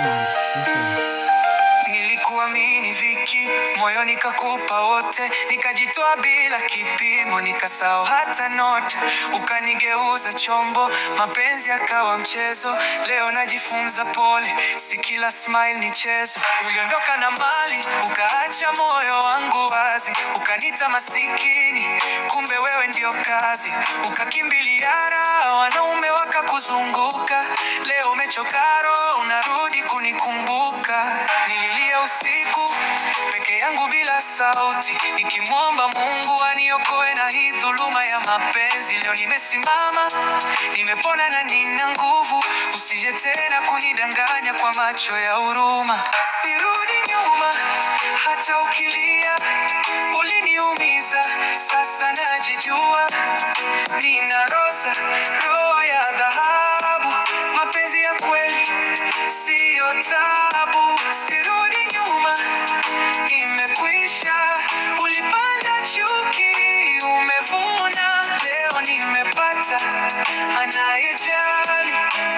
Platnumz. Listen. Nilikuamini Viki, moyo nikakupa wote, nikajitoa bila kipimo, nikasahau hata nota, ukanigeuza chombo, mapenzi yakawa mchezo. Leo najifunza pole, si kila smile ni chezo. Uliondoka na mali, ukaacha moyo wangu wazi, ukanita masikini, kumbe wewe ndio kazi. Ukakimbilia raha, wanaume wakakuzunguka. Leo umechoka roho, unarudi kunikumbuka. Nililia usiku peke yangu bila sauti, nikimwomba Mungu aniokoe na hii dhuluma ya mapenzi. Leo nimesimama, nimepona na nina nguvu. Usije tena kunidanganya kwa macho ya huruma. Sirudi nyuma, hata ukilia. Uliniumiza, sasa najijua. Nina rosa, roho ya dhahabu, mapenzi ya kweli siyo tabu. Sirudi nyuma, imekwisha. Ulipanda chuki, umevuna. Leo nimepata anayejali.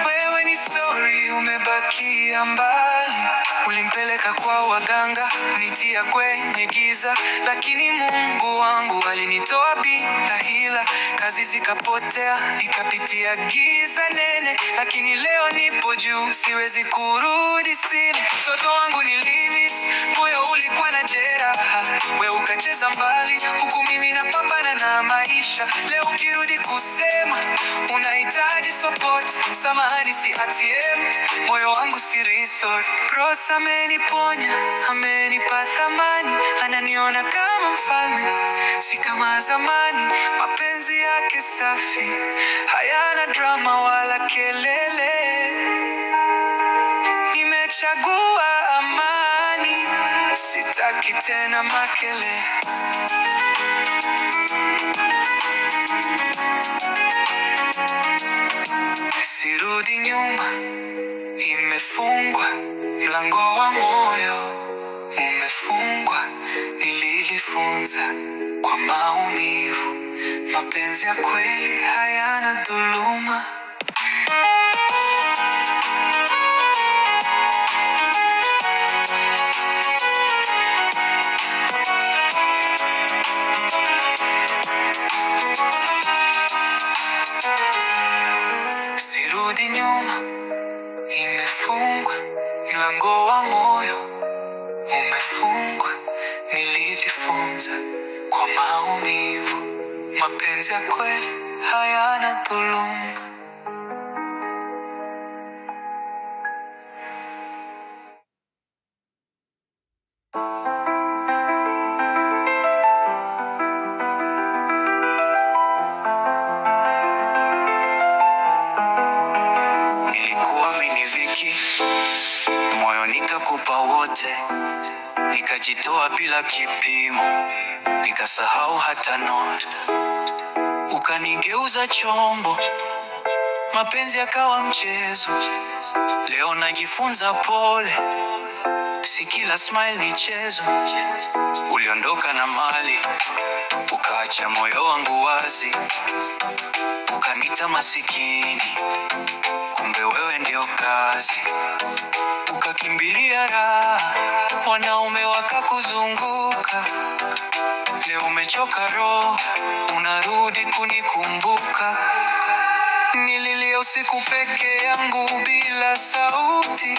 Wewe ni story, umebakia mbali. Ulimpeleka kwa waganga, nitia kwenye giza, lakini Mungu wangu alinitoa bila hila. Kazi zikapotea, nikapitia giza nene, lakini leo nipo juu, siwezi kurudi sini. Mtoto wangu nilimiss, moyo ulikuwa na jeraha, we ukacheza mbali, huku mimi napambana na maisha. Leo ukirudi kusema unahitaji support, samahani, si ATM, moyo wangu si resort. Rosa ameniponya, amenipa thamani, ananiona kama mfalme, si kama zamani. Mapenzi yake safi, hayana drama wala kelele. Nimechagua amani, sitaki tena makele. Sirudi nyuma, imefungwa mlango wa moyo umefungwa. Nilijifunza kwa maumivu, mapenzi ya kweli hayana dhuluma. Sirudi nyuma, imefungwa mlango wa moyo umefungwa. Nilijifunza kwa maumivu, mapenzi ya kweli hayana dhuluma. Nilikuamini Viki, moyo nikakupa wote, nikajitoa bila kipimo, nikasahau hata nota, ukanigeuza chombo, mapenzi yakawa mchezo. Leo najifunza pole, si kila smile ni chezo. Uliondoka na mali, ukaacha moyo wangu wazi, ukanita masikini, kumbe wewe ndio kazi. Ukakimbilia raha, wanaume wakakuzunguka. Leo umechoka roho, unarudi kunikumbuka. Nililia usiku peke yangu bila sauti,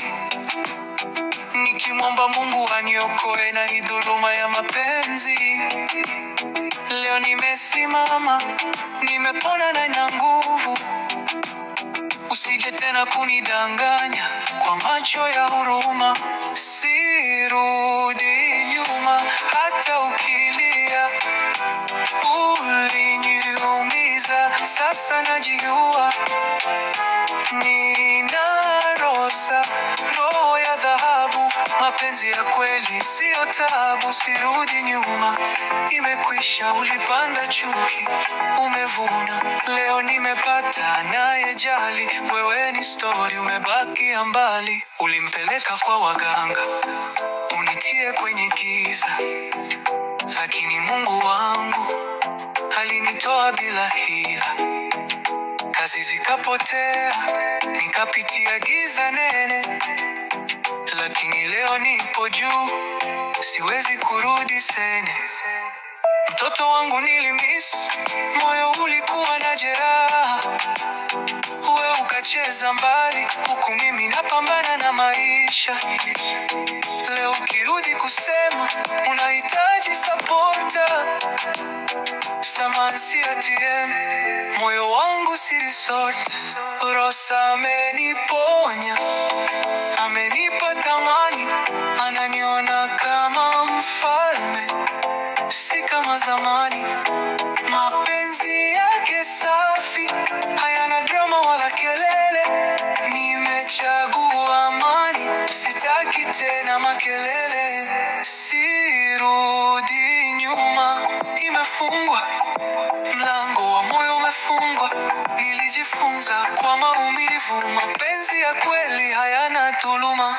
nikimwomba Mungu aniokoe na hii dhuluma ya mapenzi. Leo nimesimama, nimepona na nina nguvu. Usije tena kunidanganya kwa macho ya huruma. Sirudi nyuma, hata ukilia. Uliniumiza, sasa najijua. Nina rosa, roho ya dhahabu, mapenzi ya kweli siyo tabu. Sirudi nyuma, imekwisha. Ulipanda chuki, umevuna. Leo nimepata anayejali. Wewe ni stori, umebakia mbali. Ulimpeleka kwa waganga, unitie kwenye giza, lakini Mungu wangu alinitoa bila hila. Kazi zikapotea, nikapitia giza nene. Lakini leo nipo juu, siwezi kurudi sene. Mtoto wangu nilimiss, moyo ulikuwa na jeraha, wewe ukacheza mbali, huku mimi napambana na maisha. Leo ukirudi kusema unahitaji supporter, samahani si ATM, moyo wangu si resort. Rosa ameniponya, amenipa thamani, ananiona kama mfalme, si kama zamani. Mapenzi yake safi, hayana drama wala kelele. Nimechagua amani, sitaki tena makelele. Sirudi nyuma, imefungwa mlango wa moyo umefungwa. Nilijifunza kwa maumivu, mapenzi ya kweli hayana dhuluma.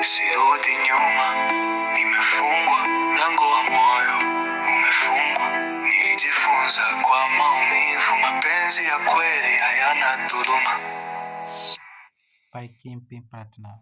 Sirudi nyuma, nimefungwa, mlango wa moyo umefungwa. Nilijifunza kwa maumivu, mapenzi ya kweli hayana dhuluma. By Kingpin Partner.